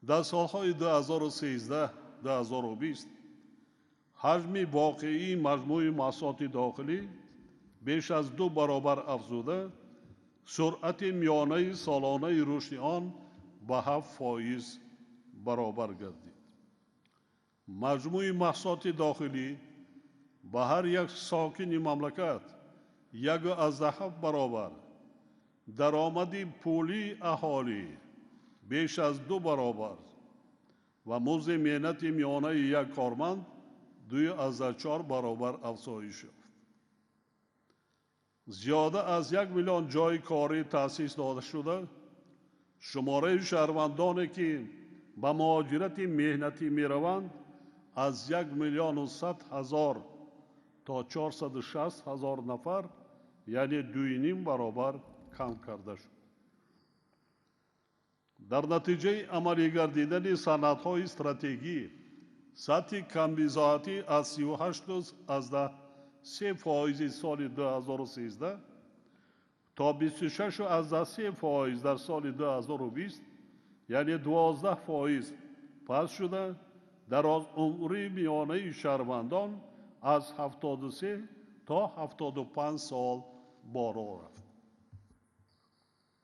Дар солҳои 2013-2020 ҳаҷми воқеии маҷмӯи маҳсулоти дохилӣ беш аз 2 баробар афзуда, суръати миёнаи солонаи рушди он ба 7% баробар гардид. Маҷмӯи маҳсулоти дохилӣ ба ҳар як сокини мамлакат 1,7 баробар, даромади пулии аҳолӣ беш аз 2 баробар ва музди меҳнати миёнаи як корманд 2,4 баробар афзоиш ёфт. Зиёда аз 1 миллион ҷойи корӣ таъсис дода шуда, шумораи шаҳрвандоне, ки ба муҳоҷирати меҳнатӣ мераванд, аз 1 миллиону 100 ҳазор то 460 ҳазор нафар, яъне 2,5 баробар кам карда шуд. Дар натиҷаи амалигардидани санадҳои стратегӣ сатҳи камбизоатӣ аз 38,3% соли 2013 то 26,3% дар соли 2020, яъне 12% паст шуда, дарозумри миёнаи шаҳрвандон аз 73 то 75 сол боло рафт.